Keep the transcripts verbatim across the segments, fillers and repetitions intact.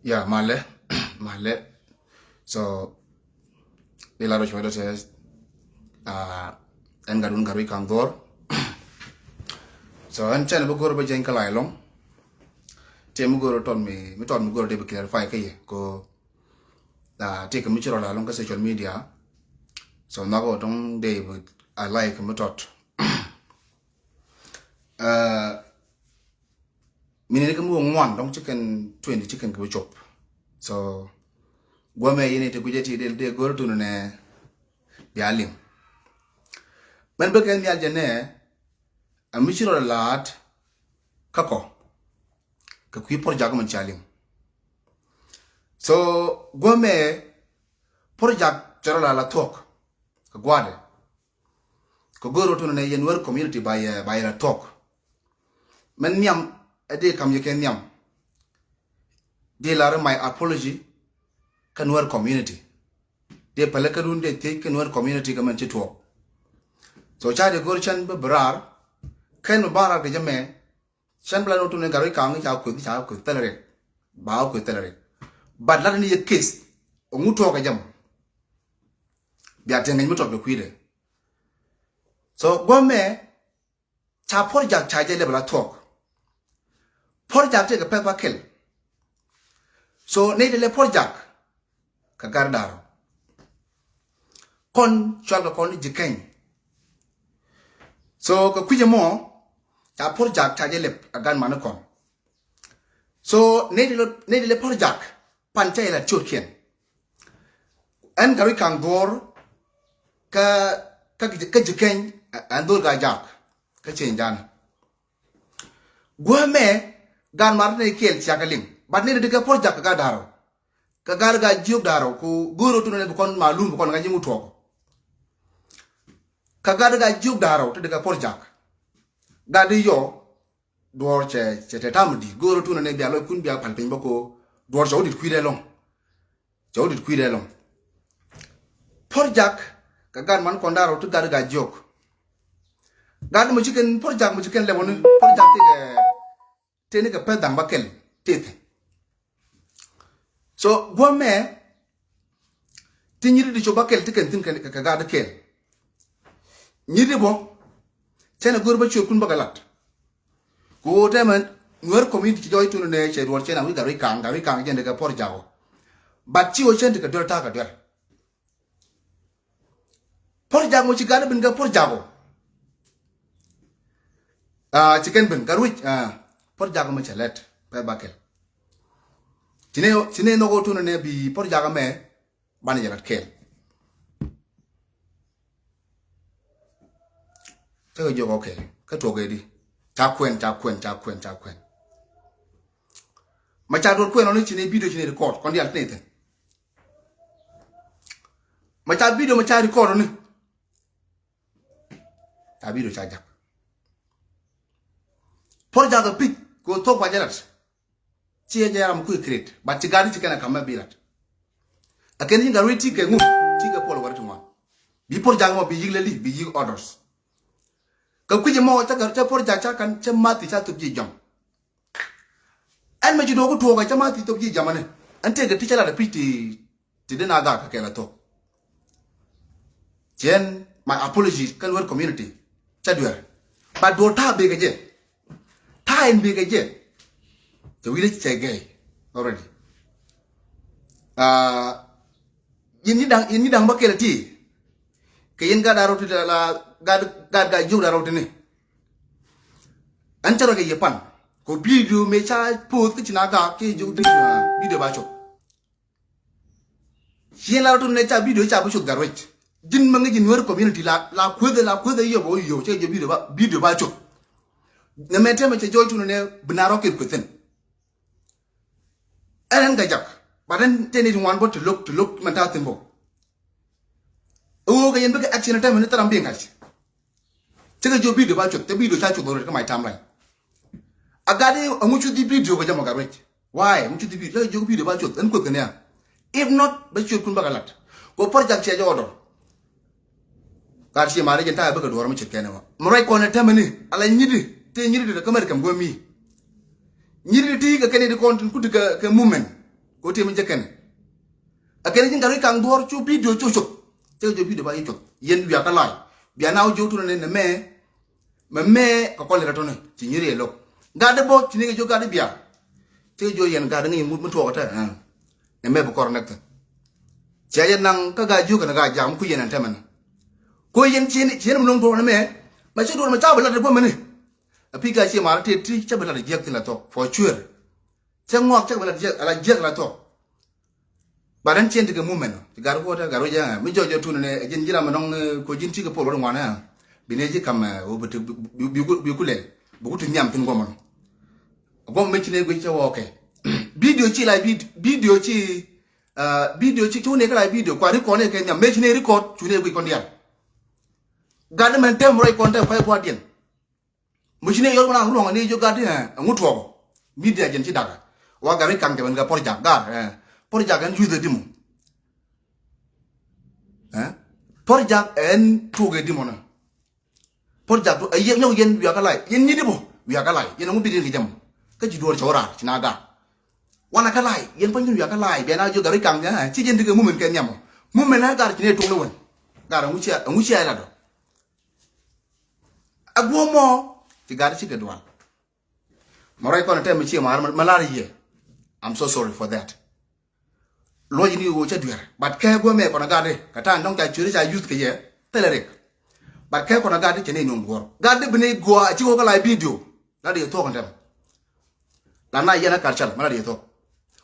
Ya, malɛ, malɛ. So, di la rɔ cuɛ dɔ tɛ, ah, ɛn gat wun gat wi̱i̱ kaŋ dhuɔr. So, ɛn cɛn bi go̱r bä jɛny kä la ɛlɔŋ. Tɛ mi go̱r tɔt mi, mi tɔt mi go̱r dee bi clarify kä yɛ. Ko, ah, tɛ kɛ mi ci rɔ la ɛlɔŋ kä social media. So, nhɔk wä tɔŋ dee bi a like mi tɔt. Ah, Minit kä mi wä ŋuan dɔŋ ci kɛn twenty ci kɛn kɛ bi cop. So, guɔmɛ yini ti gui̱cɛ ti dee, dee go̱r tuni nɛ bia liŋ. Mɛn bä kɛn nhial jɛ nɛ, a mi ci rɔ laat kä kɔ. Kɛ kui̱ project mɛn ca liŋ. So, guɔmɛ project cɛ rɔ la la thuɔk. Kɛ gua̱dɛ. Kɛ go̱r wä tunɛ nɛ yɛ Nuer community ba yɛ, ba yɛ la thuɔk. Mɛn nhiam, ɛ dee kam yɛ kɛ nhiam. Dee lar my apology kä Nuer community. Dee pälɛ kä dun dee thiec kä Nuer community kä mɛn ci tuɔɔk. So ca dee go̱r cɛn bä bɛ raar. Kɛn bä ba raar kɛ jɛ mɛ. Cɛn bä la ni wä tunɛ gat wi̱i̱ kaŋ ca kueth, ca kueth thilɛ riɛk. Ba kueth thilɛ riɛk. But lat ni yɛ case. Ŋu tuɔɔk kɛ jɛ mɔ. Bia tiɛŋ ŋäc mi tɔt kɛ kui̱dɛ. So guɔmɛ ca project ca jɛ lɛp la thuɔk. Project tëëkɛ pɛth ba kɛl. So nɛy ti lɛ project kɛ gat da̱rɔ. Kɔn cual kɛ kɔn ji̱ kɛny. So kɛ kui̱c ɛmɔ ca project ca jɛ lɛp a gat mani kɔn. So nɛy ti lɛ, nɛy ti lɛ project pan ca yɛ la ciötkiɛn. Ɛn gat wi̱i̱ kaŋ dhuɔr kä, kä, kä ji̱ kɛny, ɛn dhol gat jak kä cieŋ janɛ. Guämɛ gat mar ni kɛl ciakä liŋ. But ni di kɛ project kɛ gat da̱rɔ. Kɛ gat gat jiök da̱rɔ ku go̱o̱r wä tunɛ bi kɔn malum bi kɔn ŋa̱c ji̱ ŋut tuɔk. Kɛ gat gat jiök da̱rɔ ti di kɛ project. Gat di yɔ duɔr cɛ, cɛ tɛ tam di go̱o̱r wä tunɛ ni bia lɔc kun bia pal piny bä ko duɔr cɛ wä dit kui̱dɛ lɔŋ. Cɛ wä dit kui̱dɛ lɔŋ. Project kɛ gat man kɔn da̱rɔ ti gat gat jiök. Gat mi ci kɛn project mi ci kɛn lɛmɔ ni project ti kɛ teni kɛ pɛth da̱ŋ ba kɛl tith. So guɔmɛ ti nyiri di cop ba kɛl ti kɛn thin kɛ, kɛ gat kɛl. Nyiri bɔ cɛn a go̱r ba ciötkun ba kɛ lat. Ku ɣöö tɛmɛ Nuer community ci jɔɔc tunɛ nɛ cɛ duɔl cɛn a wi̱i̱ gat wi̱i̱ kaŋ, gat wi̱i̱ kaŋ jɛn di kɛ project ɔ. But ci ɣöö cɛn ti kɛ duel ta̱a̱ kɛ duel. Project mɔ ci gat bin kɛ project ɔ. Ah, ci kɛn bin gat wi̱c, ah, project mɔ cɛ lɛt pɛth ba kɛl. Ci nɛ, ci nɛ nhɔk ɣöö tunɛ nɛ bi project mɛ banɛ jɛ lat kɛl. Cä kɛ jiök, okay. Kä tuɔk ɛ di. Ca kuɛn, ca kuɛn, ca kuɛn, ca kuɛn. Ma ca duɔt kuɛn ɔ ni ci ni video ci ni record kɔn dial ti ni thin. Ma ca video ma ca record ɔ ni. Ca video ca jak. Por jak ɛ pi̱c kɛ ɣöö thok ba jɛ lat. Ci yɛn jɛ ram kui̱ create. But ci gat ci kɛn a kam mɛ bi lat. A kɛn ci gat ri ti kɛ ŋu ti kɛ pol wɛr ti ŋuan. Bi por jak mɔ bi yik lɛ li bi yik orders. Kɛ kui̱c mɔ cä kɛ cä por jak ca kan cä mathi ca thop ji̱ jɔm. Ɛn mɛ ci do̱o̱k tuɔɔk ɛ cä mathi thop ji̱ jɔm ɛnɛ. Ɛn tëëkɛ ti cä lat ɛ pi̱c ti ti den a gak kɛ kɛl a thok. Cien my apology kä Nuer community. Cä duer. But duɔl ta̱a̱ bekɛ jɛ. Ta̱a̱ in bekɛ jɛ. Cɛ wi̱n cɛ gɛy already. Ah, yin ni daŋ, yin ni daŋ ba kɛl a ti. Kɛ yin gat a rɔw ti la gat, gat, gat jiök da rɔw ti ni. Ɛn cä rɔ kɛ yɛ pan. Kɔ video mëë ca post kä ci na gak kɛ jiök ti, ah, video ba cop. Ci la rɔ tun ne ca video ca bi cuth gat ruec. Ji̱n ma ŋäc ji̱ Nuer community la, la kueth, la kueth yop o yop cɛ jɛ video ba, video ba cuth. Nɛ mɛ tɛmɛ cɛ jɔɔc tun ne bi na rɔ kir kuethin. Ɛn ɛn ka jak. But ɛn tɛn it ŋuan bɔ ti lo̱k, ti lo̱k mɛn ta thin bɔ. Ɛ woo kɛ yɛn bikɛ action tɛmɛ ni thɛr am bi ŋa̱c. Cä kɛ jiök video ba cuth, cä video ca cuth already kä my timeline. A gat i̱ ɛŋu cuth ji̱ video kɛ jɛ mɔ gat ruec. Why? Ɛŋu cuth ji̱ video, cä kɛ jiök video ba cuth, ɛn kueth kɛ ni a. If not, bɛ ciötkun bä kɛ lat. Kɛ por jak ciɛ jɛ order. Gat ciɛ ma rɛc ɛn ta̱a̱ bä kɛ duɔ̱ɔ̱r mi ce̱tkɛ ni wä. Mi ruac kɔn ɛ tɛmɛ ni, ala nyiti, tëë nyiti ti kä mɛr kɛm guämi. Nyiti ti kɛ kɛn i̱ ti kɔn tin kuti kɛ, kɛ movement. Ɣöö tëë mi jɛ kɛnɛ. A kɛnɛ ji̱n Gatwec Kaŋ Dhuɔ̱ɔ̱r cu bidio cu cuth. Cɛ jɛ bidio ba yɛ cuth. Yɛn wiakä lay. Bia na wä jiök tunɛ nɛ mɛ. Mɛ mɛ kɛ kɔn lɛ rɛ tɔnɛ. Ci nyiri yɛ lo̱k. Gat dee bä ci ni kɛ jiök gat dee bia. Cɛ jɛ jiök yɛn gat dee ŋäc mi tuɔɔk tɛ. Nɛ mɛ bi kɔr nɛk thin. Cɛ jɛ naŋ kä gaa jiök kɛnɛ gaa jam ku yɛn ɛn tɛmɛnɛ. Ko yɛn ci yɛn mi no̱ŋ tuɔɔk nɛ mɛ. Mɛ ci duɔr mɛ ca bi lat dee bä mɛni. A pi gaa ci mar tëë ti cä bi lat jiäk thin la thok. For sure. Cɛ ŋuak cɛ bi lat jiäk, ala jiäk la thok. Ba den cien ti kɛ movement. Ti gar ko ta gar jɛ mi jɔ jɔ tun ne jin jira ma nong ko jin ti kɛ pol wani ŋuan. Bi ne ji kam o bi bi ku lɛ. Bi ku ti nyam tin gɔmɔ. Gɔmɔ mi ci ne gui cɛ wɔ kɛ. Video ci la video ci video ci tun ne kala video kwa record ne kɛ nyam mi ci ne record tun ne gui kɔn dial. Gar ne mɛn tem rɔy kɔn tem kwa kwa diɛn. Mi ci ni yɔr wä na ruɔŋ ni jiök gat di ɛ ŋu tuɔɔk. Media jɛn ci dakä. Wa Gatwec Kaŋ jɛ ben kɛ Porjak gar ɛ Porjak ɛn yuth ɛ dimɔ. Ɛ Porjak ɛn tuɔɔk ɛ dimɔ na. Porjak tu ɛ yɛ nyɔk yɛn wiakä lay yɛn nyit di bɔ wiakä lay yɛn ɛ ŋu bi din kɛ jɛ mɔ. Kä ci duɔr cɛ wä raar ci na gar. Wanɛ kä lay yɛn pa nyit wiakä lay bia na jiök Gatwec Kaŋ jɛ ɛ ci jɛn dikɛ mumen kɛ nhiamɔ. Mumen ɛ gar ci ni tuɔɔk ni wän. Gar ɛ ŋu cia ɛ ŋu cia ɛ lat dɔ. A guɔ mɔ ti gat cikɛ dual. Ma rɔy kɔn tɛm mi cie mar ma lar yie. I'm so sorry for that. Luɔc ni wo cɛ duer but kɛ guɔ mɛ kɔn gat di kɛ tan dɔŋ ca cueri ca youth kɛ yɛ thilɛ rik. But kɛ kɔn gat di cɛ ni nuŋ guɔr gat di bi ni guɔ a ci wä kä la video. La di thuɔk tɛm. La na yɛn a kar cal ma la di thuɔk.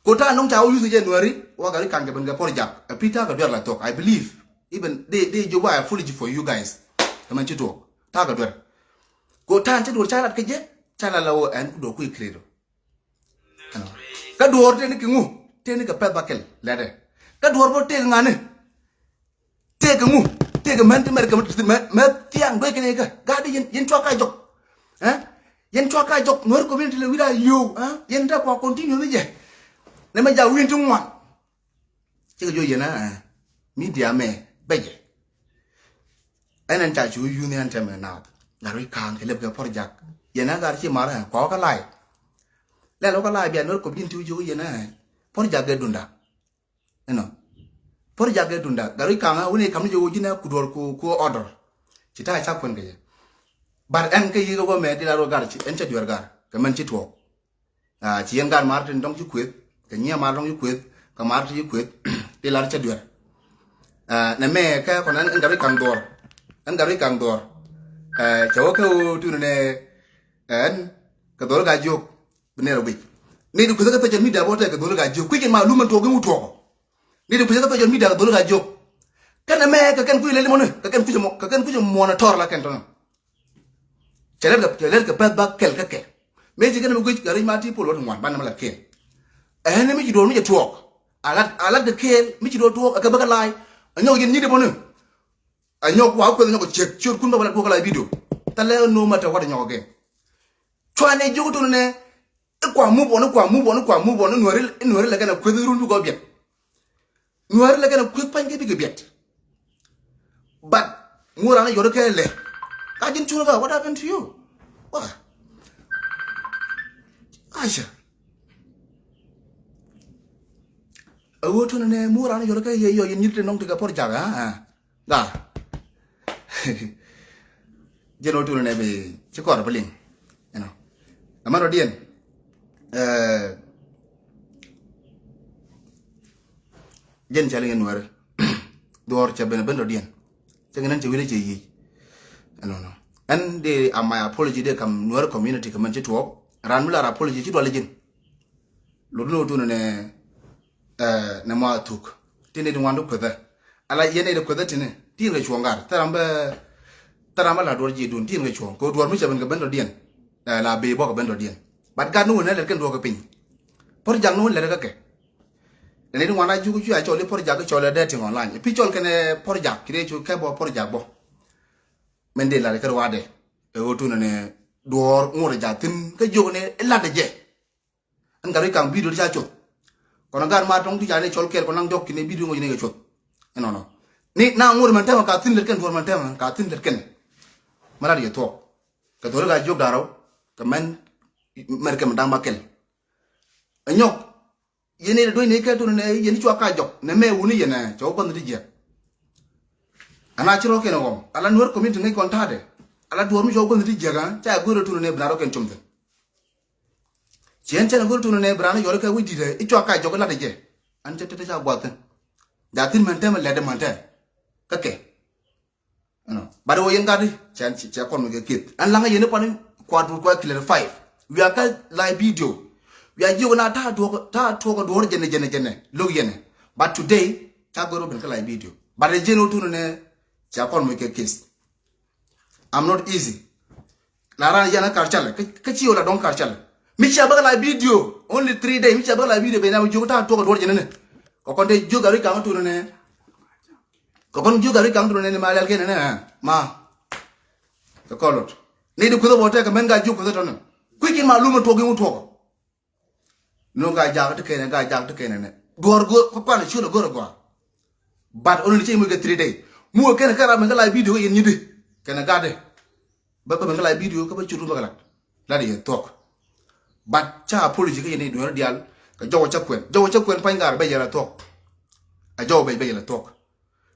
Ko ta nɔŋ ca wä yuth jɛ nuɛri wa Gatwec Kaŋ jɛ ben kɛ Porjak a pi ta kɛ duer la thok I believe. Even de de joba apology for you guys. Kɛ mɛn ci tuɔk ta kɛ duer. Ko ta ci duer ca lat kɛ jɛ ca la la wä ɛn ku dɔ ku ikredo. Kä duer teni kɛ ŋu teni kɛ pɛth ba kɛl lɛtɛ. Kä duer bä teni ŋani. Tëëkɛ ŋu tëëkɛ män ti mɛr kɛ mɛ mɛ thiaŋ duec kɛn ikä gat di yɛn cua ka jɔk. Ɛ yɛn cua ka jɔk nuɔr community lɛ wi̱i̱ daa yio̱w. Ɛ yɛn dee kua continue ni jɛ. Nɛ mɛ ja wi̱i̱n ti ŋuan. Cikɛ jiɔ yɛn ɛ media mɛ bɛ jɛ. Ɛn ɛn ca cu yu̱n yɛn tɛmɛ naath. Gat wi̱i̱ ka̱a̱ŋ kɛ lɛp kɛ Porjak yɛn ɛ gat ci mar ɛ kua wä kä lay. Lɛl wä kä lay bia nuɔr community wi̱i̱ jiɔ yɛn ɛ Porjak gɛ dunda. Inɔ Porjak gɛ dunda Gatwec Kaŋ a wuni kam ni jɛ wä ji̱n a ku duɔr ku ku order. Ci ta̱a̱ ca kuɛn kɛ jɛ. But ɛn kä yi̱ kɛ wä mɛ di la ruɔ gar ci ɛn cɛ duer gar kɛ mɛn ci tuɔɔk. Ci yɛn gar mar tin dɔŋ ci kueth kɛ nyiɛ mar dɔŋ ci kueth kɛ mar ti ci kueth di la cɛ duer. Nɛ mɛ kɛ kɔn ɛn Gatwec Kaŋ duɔr ɛn Gatwec Kaŋ duɔr. Cɛ wä kɛ wä tuni nɛ ɛn kɛ duɔr ga jiok. Bi nɛr wi̱c ni di kueth kä social media bɔ tɛk kɛ dholi ka jiök kui̱c in ma lumän tuɔɔk in wut tuɔɔkɔ. Ni di kueth kä social media kɛ dholi ka jiök. Kɛn ɛmɛ kɛ kɛn kui̱c lɛli mɔni kɛ kɛn kui̱c mɔ kɛ kɛn kui̱c mɔnɛ tɔr la kɛn tɔnɔ. Cɛ lɛt kɛ cɛ lɛt kɛ pɛth ba kɛl kä kɛl. Mëë ci kɛn mi guic kɛ ric ma ti pol wä ti ŋuan banɛ mi la kɛl. Ɛn mi ci duɔl mi cɛ tuɔɔk. A lat a lat kɛ kɛl mi ci duɔl tuɔɔk ɛ kɛ bä kɛ la̱a̱c. Ɛ nyɔk yɛn nyi̱t ibɔni. A nyɔk wa kueth nyɔk ciek ciot kun ba wala duok la video. Tale no matter what nyɔk again. Chua ne jogo to ne. Ikwa move on ikwa move on ikwa move on nuari nuari la kana kueth run bi go biet. Nuari la kana kueth pan ke bi ke biet. But mura na yoro ke le. Ka jin chura ga what happened to you? Wa. Aisha. A wo to ne mura na yoro ke ye yo yin yitte nong te ka por jaga ha. Ga. Jɛn wä tunɛ nɛ bi ci kɔr bi liŋ. Ɛnɔ ɛmɛ rɔ diɛn. Jɛn cɛ liŋ nuɛri. Duɔr cɛ ben ben rɔ diɛn. Cɛ ŋɛ nɛn cɛ wi̱n cɛ yic. Ɛnɔ nɔ ɛn di a my apology di kam nuɛri community kɛ mɛn ci tuɔɔk. Ran mi lar apology ci duali ji̱n. Lotni wä tunɛ nɛ. Nɛ mɔ a thuk tin di ŋuan di kuethɛ. Ala yɛn di kuethɛ tini tin kɛ cuɔ̱ŋ gar thɛram bɛ. Thɛram bɛ la duɔr ji̱ dun tin kɛ cuɔ̱ŋ kɛ duɔr mi cɛ ben kɛ ben dɔ̱diɛn. La bee bɔk kɛ ben dɔ̱diɛn. But gat ni wun nɛ lɛt kɛn duɔk kɛ piny. Por jak ni wun lɛt kɛ kɛ. Lɛ ni di ŋuan a juk cu a cɔl di por jak cɔl dɛ tiŋ online pi cɔl kɛn por jak kire cu kɛ bɔ por jak bɔ. Mɛn di la di kɛ ruadɛ. Ɛ wä tunɛ nɛ duɔr ŋuɔr jak thin kɛ jiok ni lat jɛ. Ɛn gat wi̱c ka̱ŋ bidio ti ca cuoth. Kɔn gat ma tɔŋ ti ca ni cɔl kɛɛl kɔn naŋ jɔk kini bidio ŋɔc ni kɛ cuoth. Ɛnɔnɔ ni na ŋot mɛn tɛmɛ ka thin lɛt kɛn duɔr mɛn tɛmɛ ka thin lɛt kɛn. Mɛ lat yɛ thuɔk kɛ thori ka jiök da̱rɔ kɛ mɛn mɛr kɛ mɛ da̱ŋ ba kɛl. Ɛ nyɔk. yɛn ni duɔ̱ny ni kɛ tun nɛ yɛn cua ka jɔk nɛ mɛ wuni yɛn ɛ cɛ wä gua̱nh ti jiɛk. Ana ci rɔ kɛn ɣɔm ala Nuer community ŋäc kɔn ta̱a̱dɛ. Ala duɔ̱ɔ̱r mi cɛ wä gua̱nh ti jiɛk ɛ ca go̱o̱r tun nɛ bi na rɔ kɛn com thi̱n. Ciɛn cɛn go̱o̱r tun nɛ bi na rɔ yɔr kɛ wi̱c di̱t ɛ i̱ cua ka jɔk ilat ɛ jɛ. An cɛ tete ca gua̱th thi̱n. Ja thi̱n mɛn tɛmɛ lɛt mɛn tɛ kä kɛ. Ɛnɔ. Bat wä yɛn gat cɛ cɛ kɔn mi kɛ kieth ɛn laŋä yɛn i̱ pani kuat duut kuat clarify. Wiaa kä live video. Wiaa jiök na ta̱a̱ tuɔk ta̱a̱ tuɔk duɔ̱ɔ̱r jɛnɛ jɛnɛ jɛnɛ lo̱k yɛnɛ. But today ca go̱r wä ben kä live video. But ɛ jiɛn wä tun nɛ cɛ kɔn mi kɛ kieth. I'm not easy. La ran yan kar chal kä ci wala dɔŋ kar chal. Mi cia bä live video only three day mi cia bä live video ben na jiök ta̱a̱ tuɔk duɔ̱ɔ̱r jɛnɛ nɛ. Kɔ kɔn te jiök a ri kaŋ tun nɛ. Kɛ kɔn jiök a ri kaŋ tun nɛn ma lɛl kɛn nɛ ma. Kɛ kɔlɔt ni di kuth bɔ tɛk kɛ mɛn ka jiök kuth tɔnɛ. Kui̱c in ma lumɛ tuɔk in wä tuɔk. Ni ɣän ka jak ti kɛn ka jak ti kɛn nɛ duɔr go̱r kɛ kuan ciöl go̱r gɔa. But only ni ci mi kɛ three day. Mu kɛn kɛ ram mi kɛ la video kɛ yɛn nyidi kɛn gatdɛ. Bä bä mi kɛ la video kɛ bä ciöt bä kɛ lat. Lat yɛ thuɔk. But ca apology kɛ yɛn ni duɔr dial kɛ jɔw cä kuɛn jɔw cä kuɛn pa̱ny gar bɛ yɛ la thuɔk. A jɔw bɛ bɛ yɛ la thuɔk.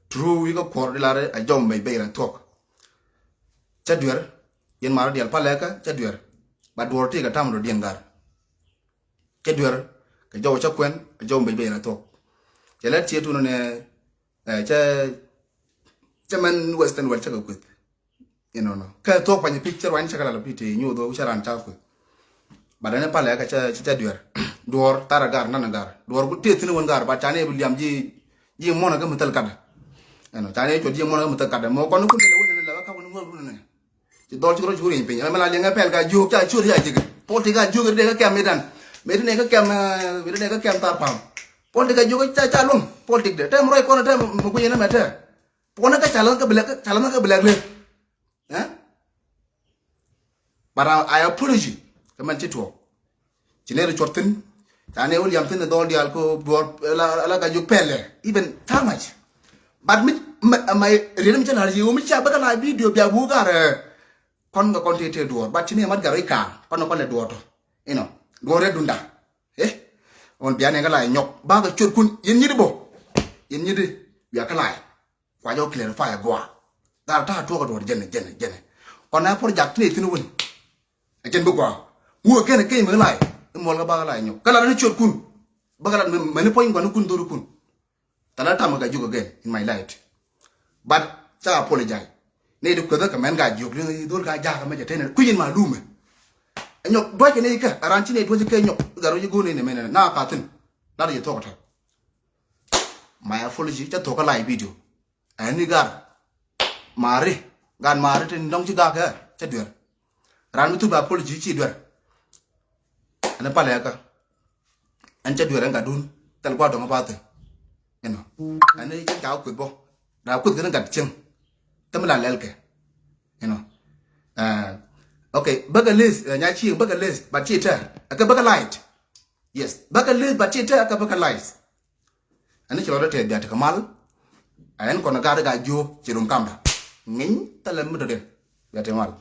Tru wi̱i̱ kä kuɔr di lar a jɔw mec bɛ yɛ la thuɔk. Cä duer yɛn mar dial palɛkä cä duer. Ba duɔr ti kɛ tam rɔ diɛn gar. Cä duer kɛ jɔw cä kuɛn a jɔw mec bɛ yɛ la thuɔk. Cɛ lɛt ciɛ tunɔ nɛ cɛ cɛ mɛn western world cä kɛ kueth. Inɔnɔ kɛ thuɔk pany pi̱c cä ruany cä kɛ lal pi̱c ti nyuuth wä cä ran cä kueth. Bat ɛn palɛ kɛ cä cä duer. Duɔr tarɛ gar nanɛ gar duɔr ku tëë thi̱n wän gar bat canɛ bi liam ji̱ ji̱ muɔnɛ kä mi thil katdɛ. Ɛnɔ canɛ cuɔt ji̱ muɔnɛ kä mi thil katdɛ mɔ kɔn kun lɛ wän lɛ wä ka wän ŋuɔl kun nɛ. Ci dhɔl ci rɔ ci wur yeny piny ɛmɛ la liɛŋɛ pɛl ka jiök ca ciöt ya ji̱k. Pɔl ti ka jiök ri dee kä kɛm mi dan. Mi ti nɛ kä kɛm mi ti nɛ kä kɛm thar pam. Pɔl ti ka jiök ca ca luŋ pɔl ti dee tɛm rɔy kɔn tɛm mi kui̱ yɛn ɛmɛ tɛ. Pɔnɛ kä ca lath kä bilɛ ca lath kä bilɛ leth. Eh? But I, I apology. Kɛ mɛn ci tuɔɔk. Ci nɛ ri cuɔt thi̱n. Ca nɛ wä liam thi̱n ni dhɔl diaal ko duɔr la la ka juk pɛlɛ. Even too much. But mi ma riɛn mi ca lar yi wä mi ca bä ka la video bia bu gar. Kɔn ka kɔn te te duɔr. But ci nɛ mat gar i kaar. Kɔn kɔn lɛ duɔr tɔ. You know. Duɔr rɛ dunda. Eh? Ɔn bia nɛ ka la nyɔk. Ba ka cuɔt kun. Yɛn nyidi bɔ. Yɛn nyidi. Bia ka la. Kua jɔ clarify a gua. Gal ta tuɔk a duɔr jɛnɛ jɛnɛ jɛnɛ. Kɔn na por jak tini tini wun. A jɛn bi gua. Wua kɛn a keny mi lai. Imuɔl ka ba ka lai nyɔk. Ka lat ni ciot kun. Ba ka lat mɛ ni pɔny gua ni kun dhori kun. Ta la tam ka juk again in my life. But ca apologize. Ni di kuɛth ka mɛn ka jiok ni dhol ka jak ka mɛ jɛ tɛnɛ. Kuyin ma lume. A nyɔk duac ni ka. A ran ci ni duac kɛ nyɔk. Garo ji guni ni mɛnɛ. Na ka thin. Lat ji thok ta. My apology. Ca thok ka lai video. Ɛn ni gar mari gan mari ti nɔŋ ci gak ɛ cɛ duer. Ran mi thup apology ci duer. Ɛn palɛ kä ɛn cɛ duer ɛn gat dun thɛl gua dɔŋ a bathin. You know. Ɛn ni cɛ ca kueth bɔ na kueth kɛ ni gat cieŋ. Thäm la lɛl kɛ. You know. Uh, okay bäkɛ list nya ci bäkɛ list but ci tɛ ɛkɛ bäkɛ light. Yes bäkɛ list but ci tɛ ɛkɛ bäkɛ light. Ɛn ci lɔt tɛ biat kɛ mal. Ɛn kɔn gat gat jiok ci rum kamda. Ŋiny thɛlɛ mi dɔden biat kɛ mal.